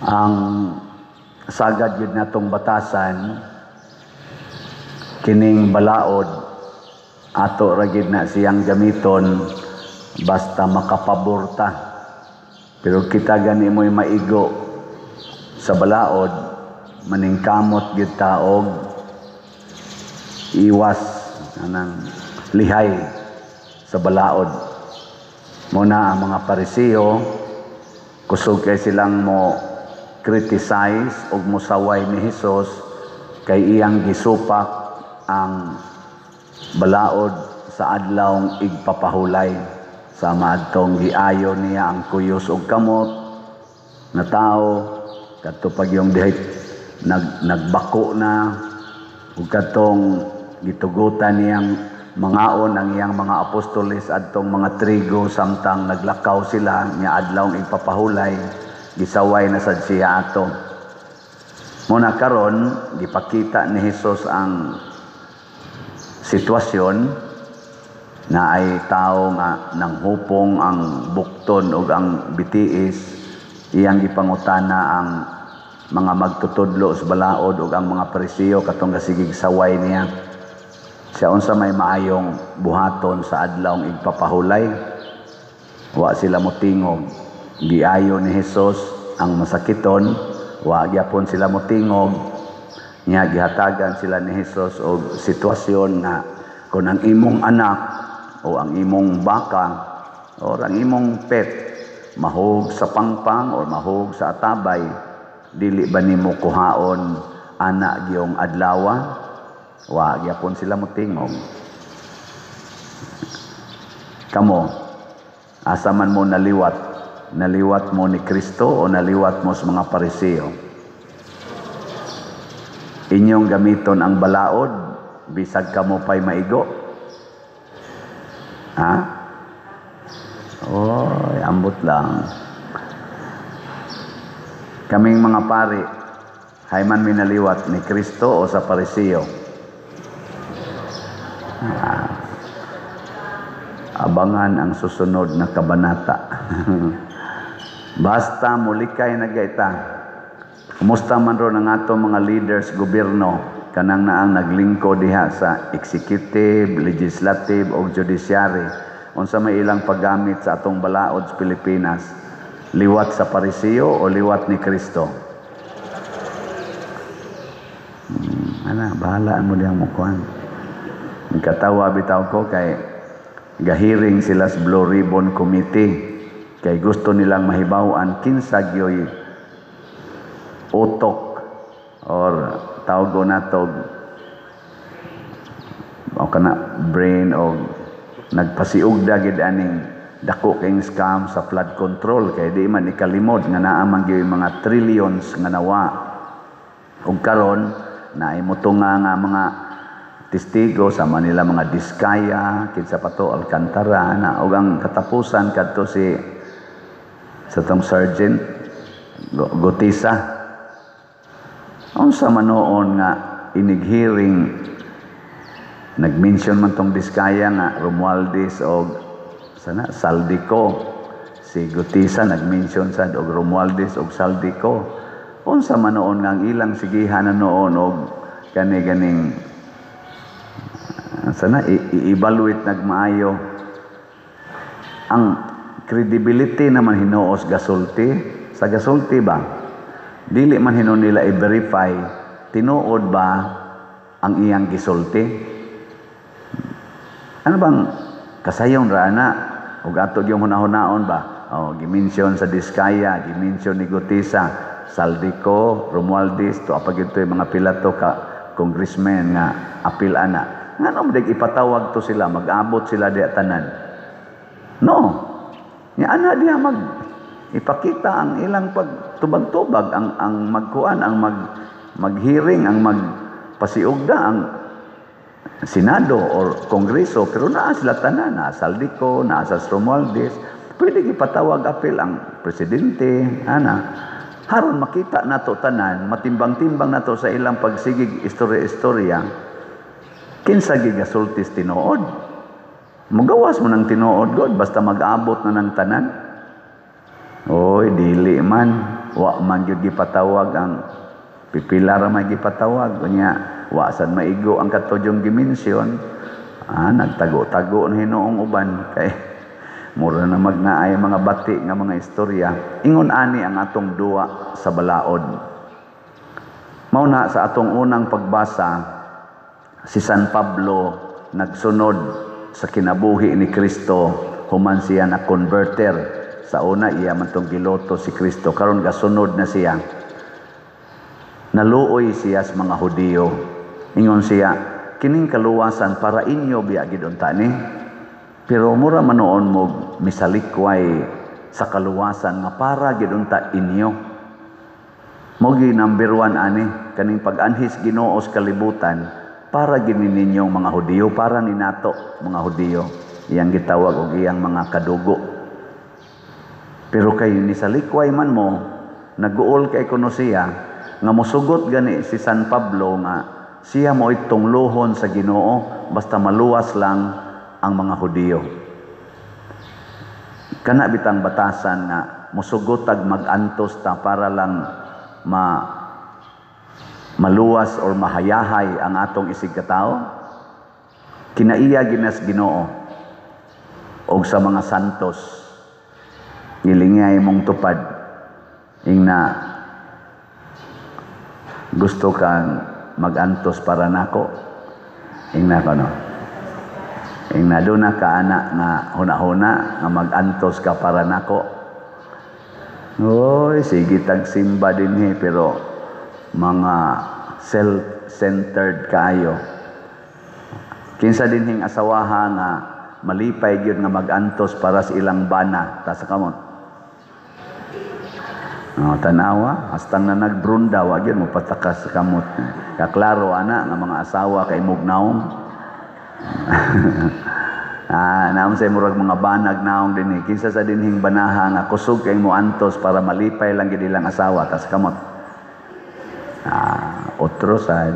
Ang sagad gyud natong batasan, kining balaod, ato ra gyud na siyang gamiton basta makapabor ta. Pero kita gani mo'y maigo sa balaod, maningkamot gyud ta og iwas anang lihay sa balaod. Mao na ang mga Pariseo, kusog kay silang mo criticize og mosaway ni Hesus kay iyang gisupak ang balaod sa Adlawng Igpapahulay, sama adtong giayo niya ang kuyos og kamot na tao, kadto pag yung dihay nagbako na, ug kadtong gitugutan niyang mangaon ang iyang mga apostoles adtong mga trigo samtang naglakaw sila nya Adlawng Igpapahulay, gisaway na sad siya ato. Muna karon gipakita ni Hesus ang sitwasyon na ay tao nga nanghupong ang bukton ug ang bitiis. Iyang gipangutana ang mga magtutudlo sa balaod ug ang mga Pariseo katong gasigig saway niya siya, unsa may maayong buhaton sa Adlawng Igpapahulay. Wa sila motingog. Giayo ni Hesus ang masakiton, wa gyapon sila motingog. Nya gihatagan sila ni Hesus og sitwasyon nga kung ang imong anak o ang imong baka o ang imong pet mahug sa pangpang o mahug sa atabay, dili ba nimo kuhaon ana giyong adlawa? Wa gyapon sila motingog. Kamo, asa man mo naliwat? Naliwat mo ni Kristo o naliwat mo sa mga Pariseo? Inyong gamiton ang balaod bisag kamo pay maigo? Ha? Oy, ambot lang. Kaming mga pari, hay man minaliwat, ni Kristo o sa Pariseo? Ah, abangan ang susunod na kabanata. Basta mulikay na gaita. Kumusta man ron ang ato mga leaders, gobyerno, kanang naang naglingko diha sa executive, legislative o judiciary? Unsa may ilang paggamit sa atong balaod sa Pilipinas? Liwat sa Pariseo o liwat ni Kristo? Ana, bahala mo diyang mukuan. Katawa bitaw ko kay gahiring sila sa Blue Ribbon Committee kay gusto nilang mahibaw-an kinsa gyoy utok or tawag natog o kana brain o nagpasiugda gid aning dako kayong scam sa flood control, kay di man ikalimod nga naa man gyud mga trillions nga nawa. Ug karon naay motunga nga mga testigo sa Manila, mga Diskaya, kinsa pa to, Alcantara na, ug ang katapusan kadto si sa tong Sergeant Guteza. Unsa man noon nga inig-hearing, nag-mention man tong Diskaya nga Romualdez og sana Zaldy Co. Si Guteza nag-mention sad og Romualdez og Zaldy Co. Unsa man noon nga ang ilang sigihan na noon og kani ganing sana i-evaluate nagmaayo ang credibility naman hinuos gasulti sa gasulti ba? Dili man hinuon nila i-verify tinuod ba ang iyang gisulti. Ano bang kasayon ra na ug ato yung hunahunahon ba? Oh, gimension sa Diskaya, gimension ni Guteza, Zaldy Co, Romualdez, to apag ito yung mga pila to ka congressman nga apil ana. Ngano man ipatawag to sila, mag-abot sila diya tanan? No. Nya ana diya mag ipakita ang ilang pagtubag-tubag, ang magkuan, ang mag-hearing, ang magpasiugda ang Senado or Kongreso, pero naa sila tanan, naa Zaldy Co, naa sa Romualdez, pwede ipatawag apil ang presidente, ana. Haron makita nato tanan, matimbang-timbang nato sa ilang pagsigig istorya-istorya, kinsa gigasultis tinuod. Mugawas mo ng tinuod, God, basta mag-abot na ng tanan. Oy, dili man. Wa man gyud gipatawag ang pipila ra may gipatawag. Unya wa sad maigo ang katudyong gi-mention. Ah, nagtago-tago na hinuong uban kay mura na magnaay mga bati nga mga istorya. Ingon ani ang atong duwa sa balaod. Mao na sa atong unang pagbasa, si San Pablo nagsunod sa kinabuhi ni Kristo human siya na converter. Sa una, iya man tong giloto si Kristo, karon gasunod na siya. Naluoy siya sa mga Hudiyo. Ingon siya, "Kining kaluwasan para inyo biya gid unta ni." Pero mura man noon mo misalikway sa kaluwasan nga para gid unta inyo. Mo gi number 1 ani kaning pag-anhis Ginoo sa kalibutan para gid ninyong mga Hudiyo, para ni nato mga Hudiyo, iyang gitawag og iyang mga kadugo. Pero kay nisalikway man mo, naguol kay kuno siya nga mosugot gani si San Pablo nga siya mo tungluhon sa Ginoo basta maluwas lang ang mga Hudiyo. Kana bitang batasan nga mosugot tag mag-antos ta para lang maluwas or mahayahay ang atong isig katao. Kinaiya ginas Ginoo og sa mga santos, gilingay mong tupad. Ingna, "Gusto kang magantos para nako?" Ingna ko, no? Ingna, "Duna ka ana nga huna-huna nga magantos ka para nako?" Oy, sige tagsimba dinhi pero mga self-centered kaayo. Kinsa dinhing asawaha nga malipay gyud nga magantos para sa ilang bana? Taas kamot. Oh, tanawa, hastang na nagbrunda, wa gyud mo patakas sa kamot. Kaklaro ana nga mga asawa kay mugnaong. Ah, naam say murag mga banag naong dinhi. Kinsa sa dinhing banaha nga kusog kay mo antos para malipay lang gid ilang asawa? Tas kamot. Ah, otro sad.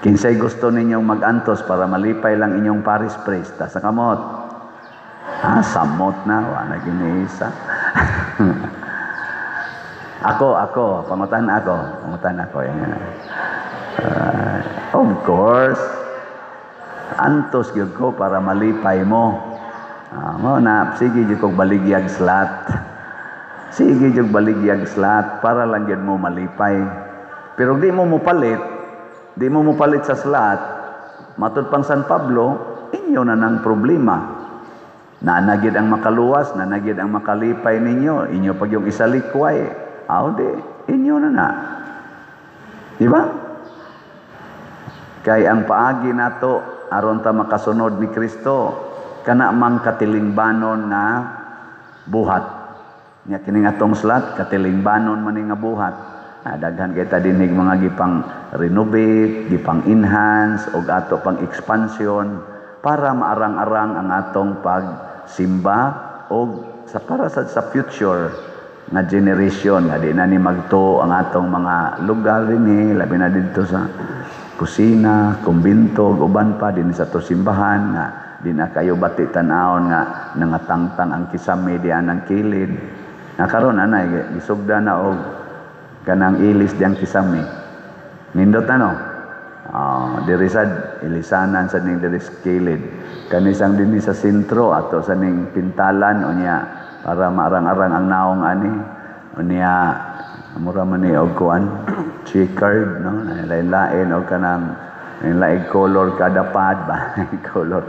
Kinsay gusto ninyong magantos para malipay lang inyong parish priest? Tas kamot. Ah, samot na, wa na gini isa. Ako, pangutan ako, pangutan ako. Yan. Of course, antos gyud ko para malipay mo. Ah, mo na, sige gyud kog baligyag slot. Sige gyud baligyag slot para lang gyud mo malipay. Pero di mo mopalit sa slot, matud pang San Pablo, inyo na ng problema. Nanagid ang makaluwas, nanagid ang makalipay ninyo, inyo pag yung isalikway, aw di, inyo na na. Di ba? Kay ang paagi nato aron ta makasunod ni Kristo, kana mang katilingbanon nga buhat. Nya kining atong slot, katilingbanon man ni nga buhat. Ah, daghan kay ta dinig mga gipang renovate, gipang enhance og ato pang expansion para maarang-arang ang atong pagsimba og sa para sa future nga generation nga di na ni magtuo ang atong mga lugar dinhi, labi na didto sa kusina, kumbinto ug uban pa dinhi sa ato simbahan nga di na kayo bati tan-awon nga nangatangtang ang kisame diyan ang kilid. Nga karon anay gisugda na og kanang ilis diyang kisame. Nindot ano? Ah, diri sad ilisanan sa ning diri sa kilid. Kanisang dinhi sa sentro ato sa ning pintalan, unya para maarang-arang ang naong ani. Unya mura man ni og kuan, checkered, no, lain-lain og kanang lain color kada pad ba, color.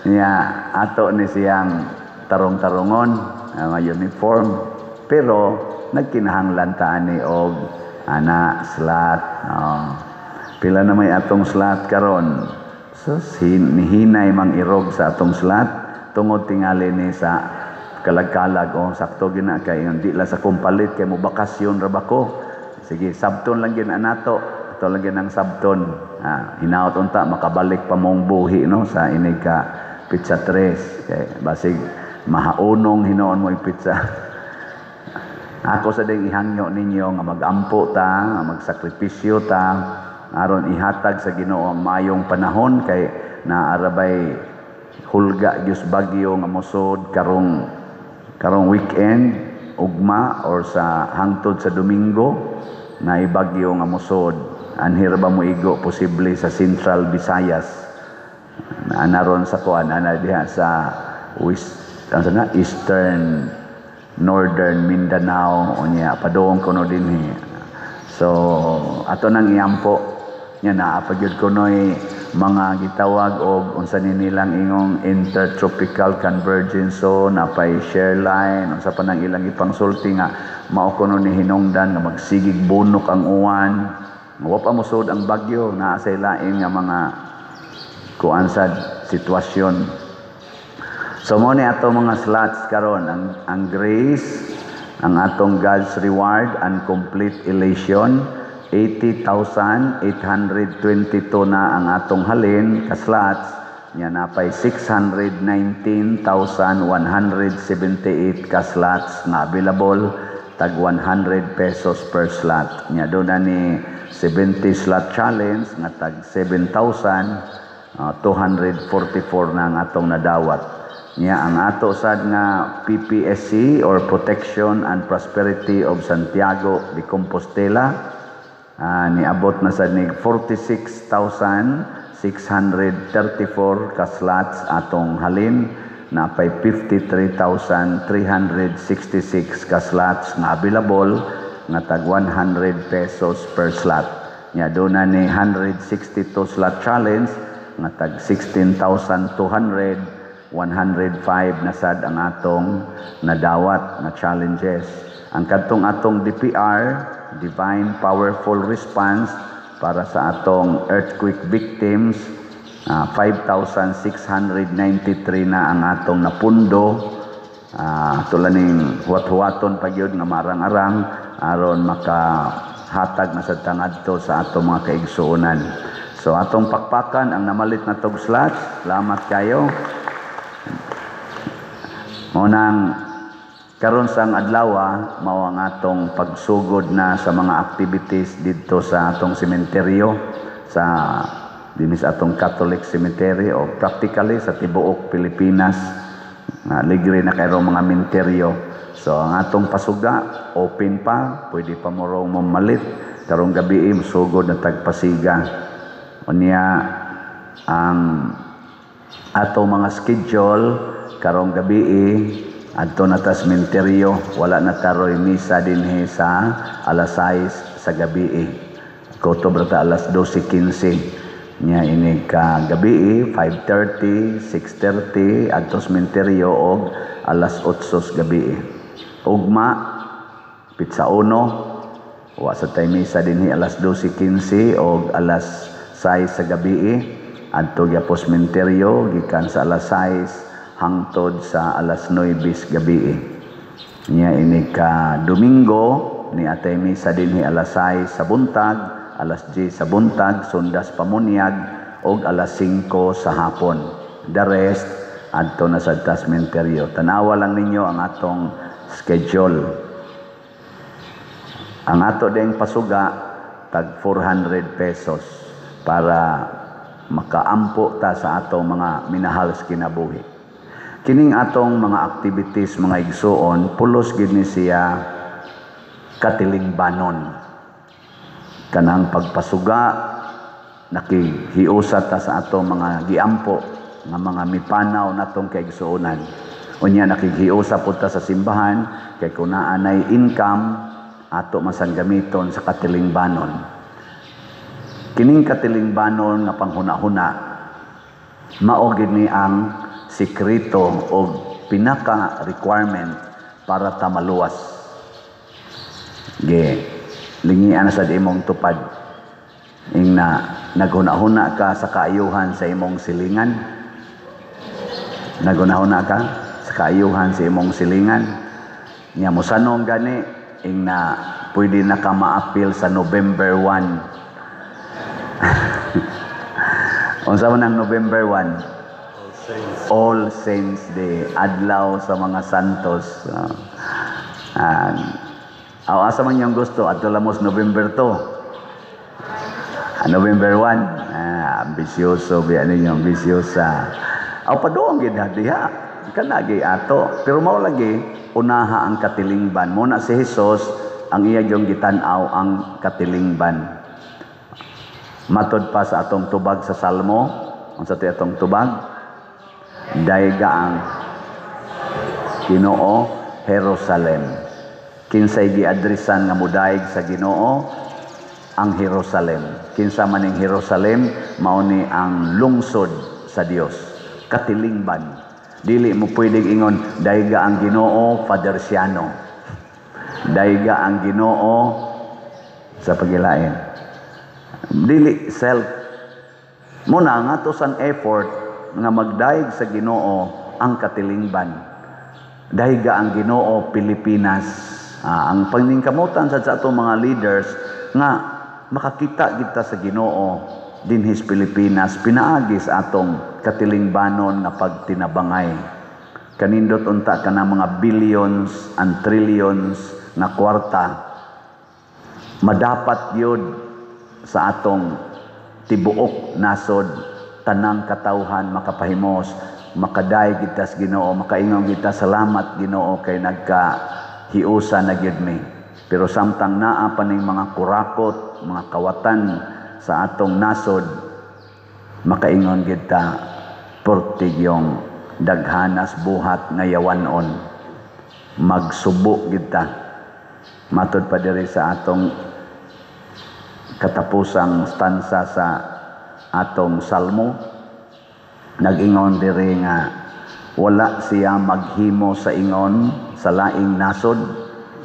Nya ato ni siyang tarong-tarongon nga uniform, pero nagkinahanglan ta ani og ana slot. Oh. Pila na may atong slot karon? So nihinay mang irog sa atong slot tungod tingali ni sa kalag-kalag. Oh, sakto gina kay di lang sa kumpalit kay mo bakasyon ra ba ko. Sige, sabton lang gin anato. Ato lang gin ang sabton. Ah, hinaot unta makabalik pa mong buhi, no, sa inig ka pitsa 3 kay basig mahaunong hinuon mo pizza. Ako sa ding ihangyo ninyo nga magampo ta, nga magsakripisyo ta aron ihatag sa Ginoo ang mayong panahon kay naarabay hulga gyud bagyo nga mosod karong karong weekend. ugma or sa hangtod sa Domingo na ibagyo nga mosod. Anhir ba mo igo posible sa Central Visayas. Ana ron sa kuan, ana diha sa west, ano na, Eastern, Northern Mindanao, unya padung kuno dinhi. So ato nang iampo nya naa pa gyud kunoy mga gitawag og unsa ni nilang ingong intertropical convergence zone, napay shear line, unsa pa nang ilang ipangsulti nga mao kuno ni hinungdan nga magsigig bunok ang uwan. Wa pa mosud ang bagyo, naa sa lain nga mga kuan sad sitwasyon. So mo ni ato mga slots karon, ang grace, ang atong God's reward and complete elation, 80,822 na ang atong halin ka slots nya, napay 619,178 ka slots nga available, tag 100 pesos per slot. Nya do na ni 70 slot challenge nga tag 7,244 na ang atong nadawat. Nya ang ato sad nga PPSC or Protection and Prosperity of Santiago de Compostela, niabot na sad nig 46,634 ka slots atong halin, napay 53,366 ka slots nga available nga tag 100 pesos per slot. Nya do na ni 162 slot challenge nga tag 16,200, 105 na sad ang atong nadawat nga challenges. Ang kadtong atong DPR, Divine Powerful Response, para sa atong earthquake victims, 5,693 na ang atong napundo. Tulad ning huwat-huwaton pa gyud nga marang-arang aron makahatag na sa tangadto sa atong mga kaigsuonan. So atong pakpakan ang namalit na tog slots. Salamat kayo. Mao nang karon sang adlaw mao ang atong pagsugod na sa mga activities didto sa atong sementeryo, sa dinhi sa atong Catholic Cemetery o practically sa tibuok Pilipinas na ligre na kayo mga menteryo. So ang atong pasuga open pa, pwede pa mo raw mamalit karong gabi, sugod na tagpasiga. Unya ang atong mga schedule karong gabi, adto na ta sementeryo, wala na taroy misa dinhi sa alas 6 sa gabi. Kutob ra ta alas 12:15. Nya ini ka gabi, 5:30, 6:30 adto sementeryo og alas 8 sa gabi. Ugma pitsa 1, wa sa tay misa dinhi alas 12:15 og alas 6 sa gabi. Adto gyapon sementeryo gikan sa alas 6 hangtod sa alas 9 sa gabi. Nya ini ka Domingo ni atay misa dinhi alas 6 sa buntag, alas 10 sa buntag, sundas pamunyag og alas 5 sa hapon. The rest adto na sa sementeryo. Tanawa lang ninyo ang atong schedule. Ang ato ding pasuga tag 400 pesos para makaampo ta sa atong mga minahal sa kinabuhi. Kining atong mga activities, mga igsuon, pulos gid ni siya katilingbanon. Kanang pagpasuga, nakihiusa ta sa atong mga giampo nga mga mipanaw natong kaigsuonan. Unya nakighiusa pud ta sa simbahan kay kung naa nay income ato masan gamiton sa katilingbanon. Kining katilingbanon nga panghuna-huna mao gid ni ang sikreto o pinaka requirement para ta maluwas. Ge, lingian na sad imong tupad. Ing na naghuna-huna ka sa kaayuhan sa imong silingan. Naghuna-huna ka sa kaayuhan sa imong silingan. Nya mosanong gani ing na pwede na ka maapil sa November 1. Unsa man ang November 1? All Saints Day, adlaw sa mga santos. Asa man yung gusto, adto lamos November 2. November 1. Ambisyoso biya ninyo, ambisyosa. Aw, paduong gid diha. Kanagi ato. Pero mao lagi unaha ang katilingban. Mo na si Jesus ang iya yung gitan-aw ang katilingban. Matod pa sa atong tubag sa Salmo, unsa ti atong tubag? Dayga ang Ginoo, Jerusalem. Kinsay giadresan nga mudayeg sa Ginoo? Ang Jerusalem. Kinsa man ning Jerusalem? Mao ni ang lungsod sa Dios. Katilingban. Dili mo pwedeng ingon dayga ang Ginoo, Father Siano. Dayga ang Ginoo sa pagilain. Dili self. Muna nga to sang effort nga magdayeg sa Ginoo ang katilingban. Dayga ang Ginoo, Pilipinas. Ang paningkamutan sa atong mga leaders nga makakita kita sa Ginoo dinhis Pilipinas pinaagi sa atong katilingbanon nga pagtinabangay. Kanindot unta kana mga billions and trillions nga kwarta madapat yun sa atong tibuok nasod, tanang katawhan makapahimos, makadayeg kita sa Ginoo, makaingon kita, "Salamat, Ginoo, kay nagka hiusa na gyud mi." Pero samtang naa pa ning mga kurakot, mga kawatan sa atong nasod, makaingon kita, "Pertig yung daghanas buhat nga yawanon." Magsubo kita. Matod pa diri sa atong katapusang stanza sa atong salmo, nag-ingon diri nga wala siya maghimo sa ingon sa laing nasod,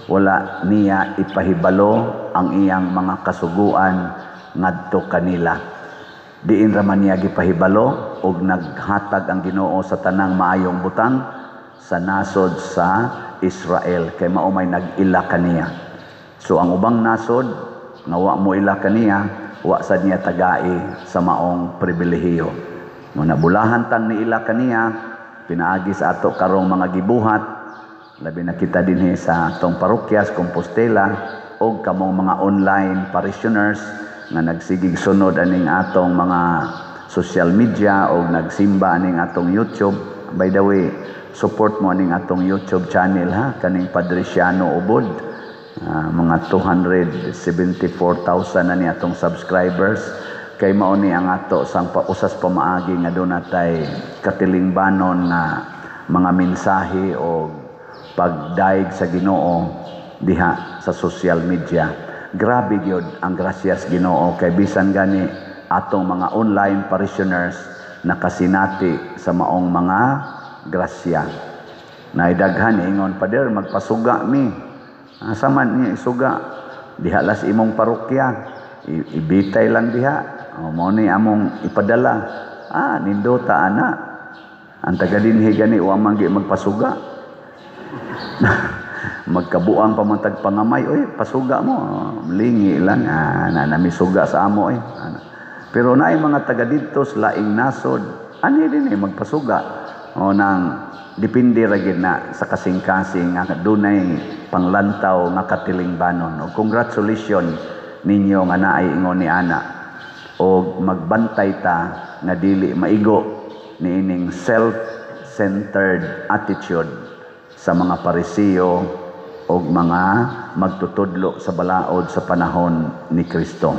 wala niya ipahibalo ang iyang mga kasuguan ngadto kanila. Diin ra man niya gipahibalo og naghatag ang Ginoo sa tanang maayong butang sa nasod sa Israel kay mao may nag-ila kaniya. So ang ubang nasod nga wa mo ila kaniya, wa sad niya tagai sa maong pribilehiyo. Mo nabulahan tang niila kaniya pinaagi sa ato karong mga gibuhat, labi na kita dinhi sa atong parokya sa Compostela og kamong mga online parishioners nga nagsigig sunod aning atong mga social media o nagsimba aning atong YouTube. By the way, support mo aning atong YouTube channel ha, kaning Padre Siano Ubod. Mga 274,000 na ni atong subscribers, kay mao ni ang ato sang usas pamaagi nga doon natay katilingbanon nga mga mensahe o pagdaig sa Ginoo diha sa social media. Grabe gyud ang grasyas Ginoo kay bisan gani atong mga online parishioners nakasinati sa maong mga grasya. Naidaghan ingon, "Pader, magpasuga mi." Asa man niya isuga? Diha las imong parokya. Ibitay lang diha. O, mo ni among ipadala. Nindota ana. Ang taga dinhi gani wa man gi magpasuga. Magkabuang pa man tag pangamay, "Oy, pasuga mo." Lingi lang, na namisuga sa amo eh. Ana. Pero naay mga taga didto sa laing nasod, ani din eh magpasuga. O nang depende ra gid na sa kasing-kasing nga dunay panglantaw nga katilingbanon. O congratulations ninyo nga naay ingon ni ana. O magbantay ta nga dili maigo niining self-centered attitude sa mga Pariseo o mga magtutudlo sa balaod sa panahon ni Kristo.